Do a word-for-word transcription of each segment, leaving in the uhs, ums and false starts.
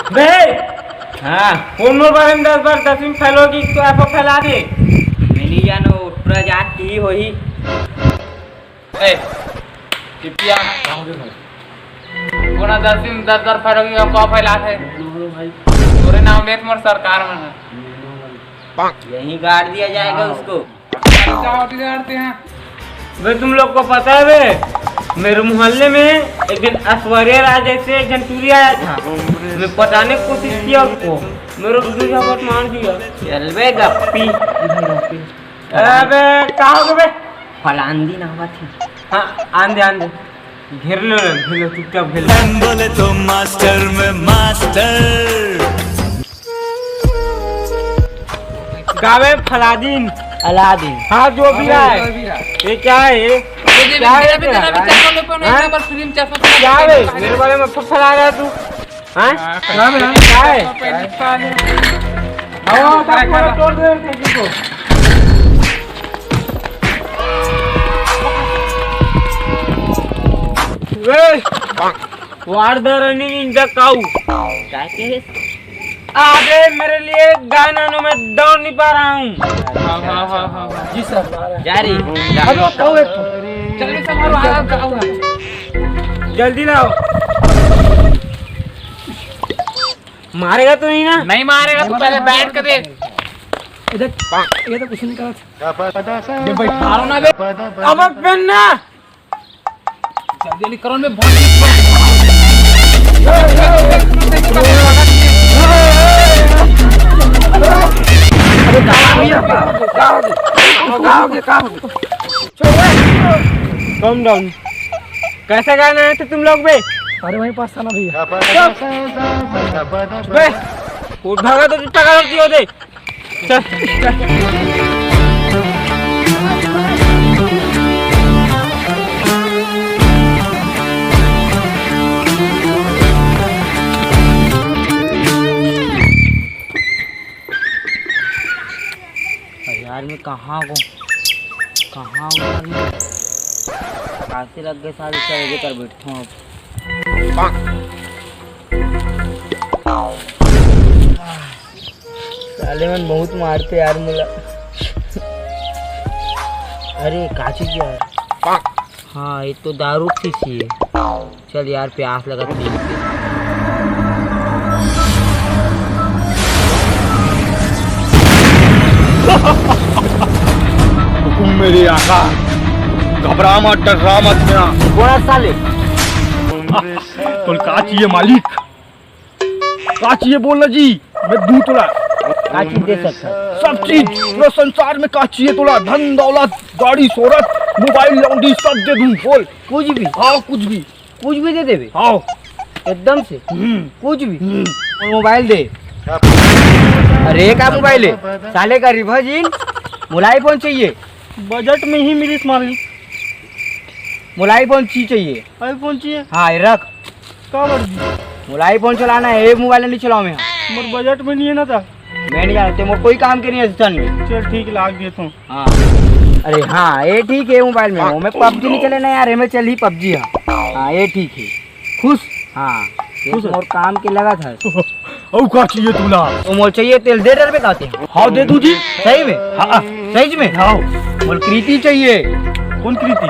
बे, हाँ। कौन मोर बारे में दस बार दसवीं फेल होगी तो ऐसा फैला दे। मैं नहीं जानो, पूरा जात की ही होही। ए, टिपिया। कोना दसवीं में दस बार फेल होगी, अब का फैला थे? तोरे नाम लेत मोर सरकार में है। यहीं गाड़ दिया जाएगा उसको। भाई, तुम लोग को पता है बे, मेरे मोहल्ले में एक दिन ऐश्वर्या राय जैसे एक जन टूरी आया था। मैं पटाने की कोशिश किया उसको, मेरे को दो झापट मार दिया। चल बे गप्पी। अबे, का हो गया बे? फलांदी ना बात है। हाँ, आन दे, आन दे। घेर लो, घेर लो, चुपचाप घेर लो। बोले तो मास्टर में मास्टर। गावे फलादीन। अलादीन। हाँ, जो भी रहा है। ये क्या है ये? क्या है तेरा? हाँ? क्या है? मेरे बारे में फैला रहा है तू। हाँ? क्या है? क्या है? हाँ, पूरा तोड़ दे, देखो। ए, what the running in the cow? क्या के? अबे, मेरे लिए गाय लाने में दौड़ नहीं पा रहा हूँ। हाँ, हाँ, हाँ, हाँ। जी सर। जा रही। अबे, वो कौआ है। जल्दी से मारो, आ, आ, आ। जल्दी लाओ। मारेगा तो नहीं ना? नहीं मारेगा, तू पहले बैठ के देख। इधर, ये तो कुछ नहीं कहा। ये भाई, मारो ना बे। अब पहनना। जल्दी, जल्दी करो ना बे, बहुत। अरे, कहाँ हो गया? कहाँ हो गया? कहाँ हो गया? कहाँ हो गया? Calm down। कैसा गाना है तो तुम लोग बे? अरे, वहीं पास था ना भैया। बे, उठ भागा तो टका रख दियो दे। चल, चल। अरे यार, मैं कहाँ को, कहाँ हूँ यार मैं? कासे लग गए सारे, चल, ये कर बैठता हूँ अब। साले मन बहुत मारते यार मोला। अरे, का चीज यार? हाँ, ये तो दारू की शीशी है। चल यार, प्यास लगा, पी लेते। हुकुम मेरे आका, घबरा मत, डर्रा मत मेरा। बोला साले। बोल, का चाहिए मालिक? का चाहिए बोलना जी, मैं दूं तोला। का चीज दे सकता है? सब चीज, पूरा संसार में का चाहिए तोला? धन दौलत, गाड़ी शोहरत, मोबाइल लौंडी, सब दे दूं। बोल। कुछ भी? हाँ, कुछ भी। कुछ भी दे देबे? हाँ। एकदम से? हम्म। कुछ भी? हम्म। और मोबाइल दे। अरे, का मोबाइल है? साले का रिवर्स इन, मोला iPhone चाहिए। बजट में ही मिलिस मालिक। मोला iPhone ची चाहिए। iPhone चाहिए? हाँ, ये रख। का बड़ जी? मोला iPhone चलाना है, ये मोबाइल नहीं चलाओ मैं। मोर बजट में नहीं है ना ता। मैं नहीं जानते, मोर कोई काम के नहीं है सिस्टम में। चल ठीक, लाग देता हूँ। हाँ। अरे हाँ, ये ठीक है मोबाइल में। वो मैं PUBG नहीं चले ना यार, ये में चल ही PUBG है। हाँ, ये ठीक है। खुश? हाँ। ये खुश तो है? मोर काम के लगा था। अउ का चाहिए तोला? तो मोर चाहिए तेल दे डर पे कहते हैं। हाँ, दे दू जी। सही में? हाँ। सही में? हाँ। मोर कृति चाहिए। कौन कृति?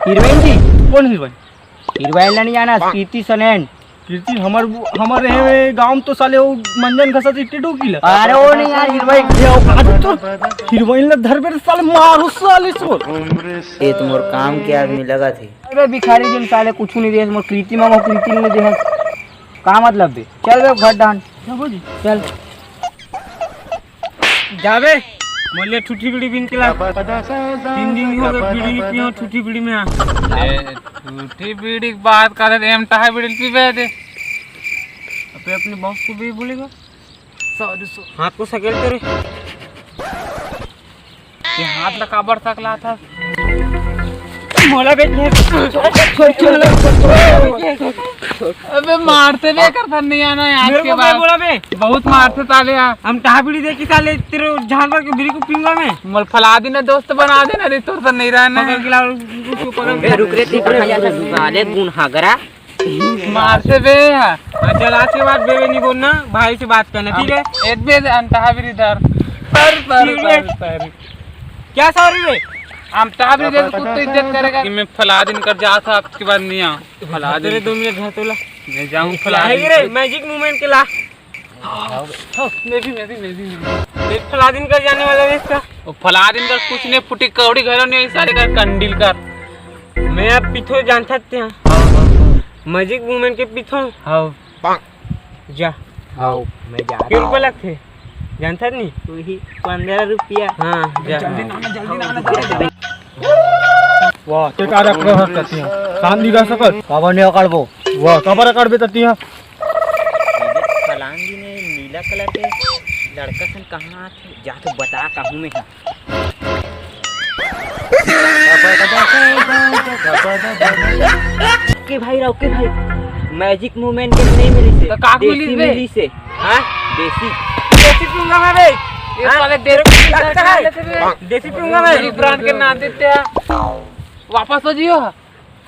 हीरोइन जी। कौन हीरोइन? हीरोइन ला नहीं जाना, कृति सनेन। कृति हमर, हमर रहे हुए गांव तो साले वो मंजन घसा से टिटू की ला। अरे वो नहीं यार, हीरोइन। ये वो आज तो हीरोइन ला धर बेर साले मारो साले सो। ये तो मोर काम के आदमी लगा थे। अबे भिखारी जिन साले कुछ नहीं दे, मोर कृति मांगो, कृति नहीं दे। का मतलब बे? चल बे घर डान। क्या बोली? चल। जाबे, मोर ले ठूठी बीड़ी बिन के ला। तीन दिन हो गए बीड़ी नहीं पियो, ठूठी बीड़ी में आ। ए, ठूठी बीड़ी की बात कर रहे, हम टहा बीड़ी पीबे दे। अबे अपने बॉस को भी बोलेगा। Sorry, sorry. हाथ को सकेल तेरे। ये हाथ ला काबर सकला था? मोला बे, छोड़, छोड़, छोड़, छोड़। अबे मारते बे कर धन नहीं आना यार मेरे के को बाद। बोला बे? बहुत मारते ताले यार। हम टहा बीड़ी देखी साले तेरे झाड़ मार के बीड़ी को पीऊंगा मैं। मोल फला देना, दोस्त बना देना रे, तोर से नहीं रहना है। पकड़ के ला, उसको पकड़ के ए, रुक रे, तू कहाँ जाता है? साले गुन हागरा। मारते बे। हाँ, चल, आज के बाद बेबे नहीं बोलना, भाई से बात करना, ठीक है? एतबे अंतहा बिरी धर। सॉरी, सॉरी, ठीक है। Sorry, sorry. क्या सॉरी बे? अंतहा बिरी धर, कुछ तो इज्जत करेगा। कि मैं फला दिन कर जा था, आपके बाद नहीं आऊँ। फला दिन। दो मिनट घर तो ला। मैं जाऊँ फला दिन रे, कर। मैजिक मूवमेंट के ला। हाँ, मैं भी, मैं भी, मैं भी, मैं भी। देख, फला दिन कर जाने वाला है इसका। वो फला दिन कर कुछ नहीं, फुटी कौड़ी घरों नहीं, सारे कर कंडील कर। मैं अब पीथो जान सकते हैं। मैजिक मूवमेंट के पीथो। हाँ। जा। हाँ, मैं जा के रुपया लगथे? जानथस नहीं? वही पंद्रह रुपया। हाँ, जा। जल्दी ना, जल्दी ना, जल्दी ना। वाह, ते का रख रहा ततिया? शांति रह सकत? काबर नहीं अकड़बो? वाह, काबर अकड़बे ततिया? फलांगी ने नीला कलर के लड़का सन कहाँ आथे? जा तो बता, कहूँ में ही। के भाई, रहो के भाई, मैजिक मूवमेंट के नहीं मिली से। तो का देसी मिली बे? मिली से। हाँ? देसी। देसी पीऊंगा मैं बे। ये हाँ? साले देसी लगता है। देसी पीऊंगा मैं। ब्रांड के नाम देते हैं। वापस हो जियो।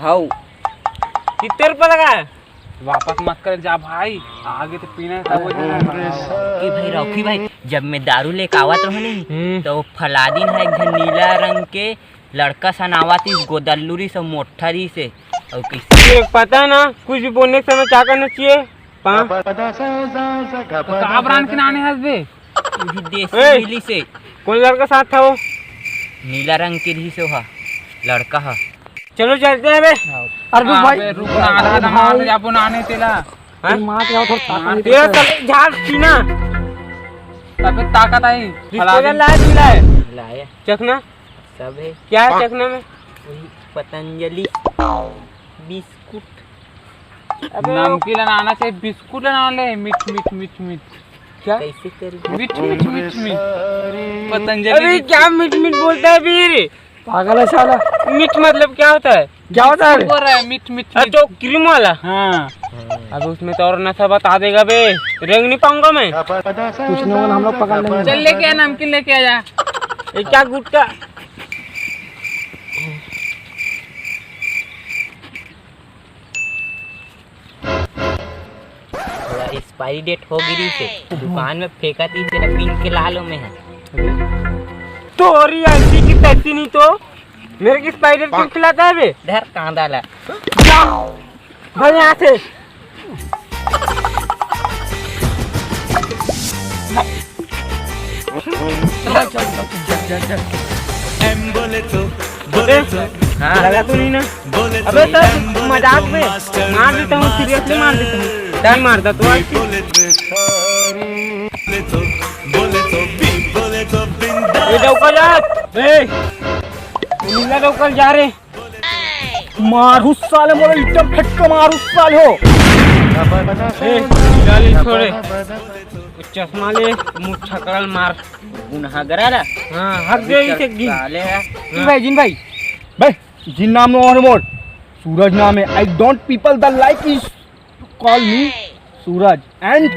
हाउ। कितने रुपए लगा है? वापस मत कर जा भाई, आगे तो पीना है तब हो जाना। ए भाई रॉकी भाई, जब मैं दारू लेके आवत रहो नहीं, हम्म। तो फलादिन है एक झन नीला रंग के लड़का सन आवत इस गोदल्लूरी से मोठरी से। और किसी ये पता ना, कुछ भी बोलने के समय क्या करना चाहिए? पा- तो का ब्रांड के नाने हंस बे? वही देसी ए! मिली से। कौन लड़का साथ था वो? नीला रंग के रही से हा, लड़का हा। चलो चलते हैं बे। अरे रुक हाँ, भाई। बे, रुक ना, आधा, आधा मार दे, जाबो ना, नहीं तेला। हाँ? मार के आओ, थोड़ा ताकत नहीं तेरा पड़ता है। तले झाड़ सीना। तबे ताकत आई। डिस्पोजल लाया, नहीं लाया? लाया। चखना? सब है। क्या है चखना में? वही पतंजलि बिस्कुट। अबे नमकीन लाना चाहिए, बिस्कुट लाना ले, मीठ, मीठ, मीठ, मीठ। क्या? कैसे करूँ? मीठ, मीठ, मीठ, मीठ। पतंजलि अबे बिस्कुट। क्या मीठ, मीठ बोलता है फिर? पागल है साला। मीठ मतलब क्या होता है? क्या होता है? बोल रहा है, मीठ, मीठ, अच्छा, मीठ। वो क्रीम वाला? हाँ। अब उसमें तो और नशा बता देगा बे, रेंग नहीं पाऊंगा मैं। कुछ नहीं होगा, हम लोग पकड़ लेंगे। चल लेके आ, नमकीन लेके आ जा। ये क्या गुटखा? थोड़ा एक्सपायरी डेट हो गिरी से, दुकान में फेंका थी, तेरा पीन के ला लो मैं है। तोरी ऐसी की तैसी नहीं तो, मेरे की एक्सपायरी डेट क्यों खिलाता है बे? धर कांदा ला। जा, भाग यहाँ से। एम बोले तो, बोले तो, हाँ। लगा तो नहीं ना? बोले तो अबे सर, एम बोले मजाक तो में मास्टर मार में देता हूँ, मास्टर। सीरियसली मार देता हूँ। नहीं मारता तो आज। बोले तो, बोले तो, बोले तो, बी बोले तो बिंदास। ये डौका जा। ए, नीला डौका जा रे। मारू साले, मोला इट्टा फटका मारू साले हो। ए, गाली छोड़े। चश्मा ले, मुँह छकड़ल मार। गुनहगरा रा। हाँ, हक दे इसे गिन। साले है। हाँ। भाई, जिन भाई। भाई, जिन नाम नो और मोर। सूरज नाम है। I don't people the like is call me Suraj. And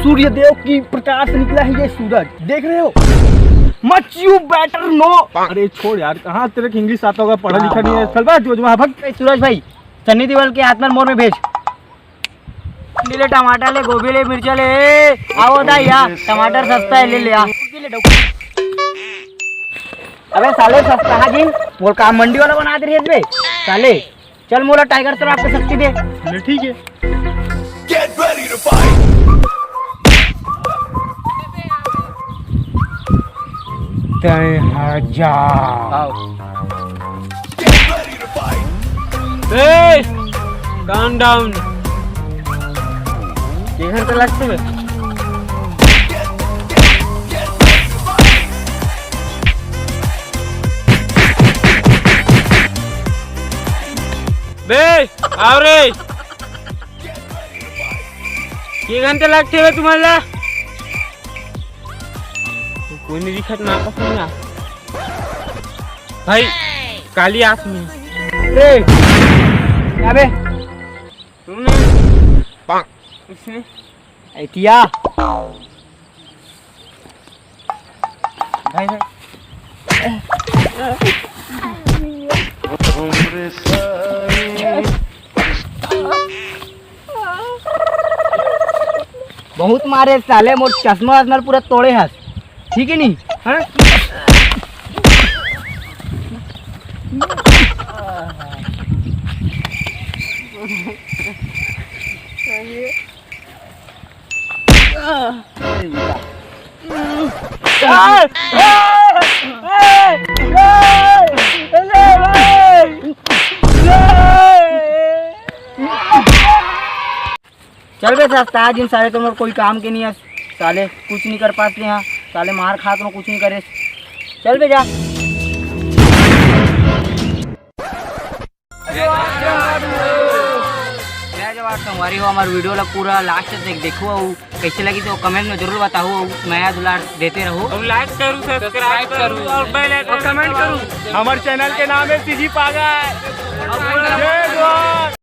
Suryadev की प्रकाश से निकला है ये सूरज, देख रहे हो? Much you better know। अरे छोड़ यार, कहाँ तेरे को इंग्लिश आता होगा, पढ़ा लिखा नहीं है। चल बा, जो, जो, भाग। ए, सूरज भाई, सन्नी देओल के हाथ में मोर में भेज। ले, ले, टमाटर ले, गोभी ले, मिर्चा ले। ए, आओ दा या, टमाटर सस्ता है, ले, ले आ। अबे साले, सस्ता है जिन, मोर का मंडी वाला बना दे रहे बे साले। चल मोला टाइगर श्रॉफ के शक्ति दे। ले ठीक है। Get ready to fight। तय हा जा। आओ। Get ready to fight। A, calm down। ये घर का लगते हैं। बे, आओ रे। के घंटे लगथे बे तुम्हारा? कोई नहीं दिखत ना, आपस में ना। भाई, काली आस में। रे, क्या बे? तुमने इसमें ऐतिया। भाई, भाई। बहुत मारे साले, मोर चश्मा वश्मा पूरा तोड़े हस, ठीक है नी? हाँ? चल बे सस्ता, आज इन साले तो मोर कोई काम के नहीं है, साले कुछ नहीं कर पाते हैं, साले मार खा के कुछ नहीं करे। चल बे जा। जय जवान संगवारी हो, हमारे वीडियो ला पूरा लास्ट तक देखो, अउ कैसे लगी तो कमेंट में जरूर बताओ, अउ मया दुलार देते रहो। अब लाइक करू, सब्सक्राइब करू और बेल आइकन कमेंट करू। हमारे चैनल के नाम है सीजी पागल। जय जवान।